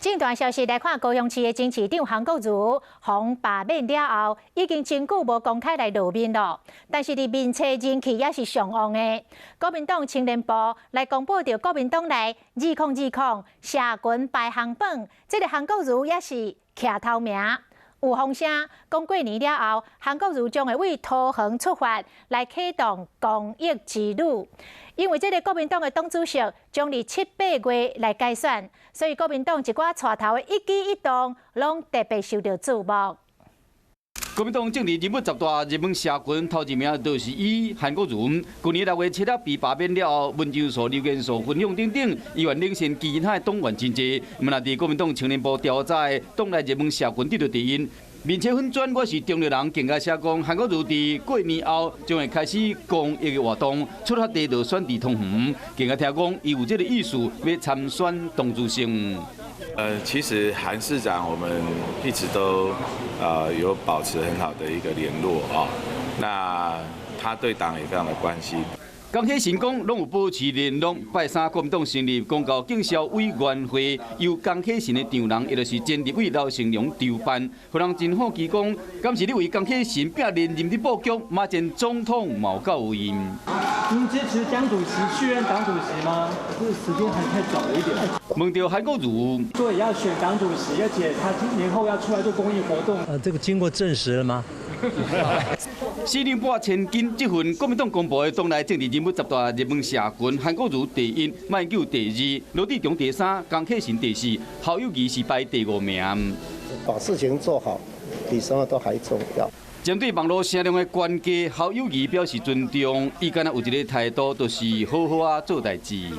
這段消息來看，高雄市的前市長韓國瑜予罷免了後，已經真久無公開來露面囉。但是佇面冊人氣也是上旺的。國民黨青年部來公布著國民黨內2020社群排行榜，這个韓國瑜也是徛頭名。有風聲講過年了後，韓國瑜將會為桃園出發來啟動公益之旅。因為這个國民黨的黨主席將佇七八月來改選，所以國民黨一寡帶頭的一舉一動攏特別受著注目。國民黨政治人物十大熱門社群頭一名就是伊韓國瑜。去年6月7日被罷免了後，文章數、留言數、分享等等，依然領先其他的黨員真濟。毋但佇國民黨青年部調查的黨內熱門社群得著第一。面冊粉專我是中壢人，更加寫講韓國瑜佇過年後將會開始公益的活動，出發地就選佇桃園，更加聽講伊有這个意思欲參選黨主席。其實韓市長我們一直都有保持很好的一個聯絡啊，那他對黨也非常的關心。江啟臣講攏有保持聯絡，拜三國民黨成立公告競銷委員會，由江啟臣的丈人，也就是前立委劉成良籌辦。予人真好奇講，敢是你為江啟臣拼連任的布局，馬前總統嘛有到位。您支持江主席續任黨主席嗎？這個時間還太早了一點。問著韓國瑜，對，要選黨主席，而且他今年後要出來做公益活動。這個經過證實了嗎？四兩撥千斤，這份國民黨公布的黨內政治人物十大熱門社群，韓國瑜第一，馬英九第二，羅致中第三，江啟臣第四，侯友宜是排第五名。把事情做好，比什麼都還重要。針對網路聲量的關係，侯友宜表示尊重，伊敢若有一个態度，就是好好仔做代誌。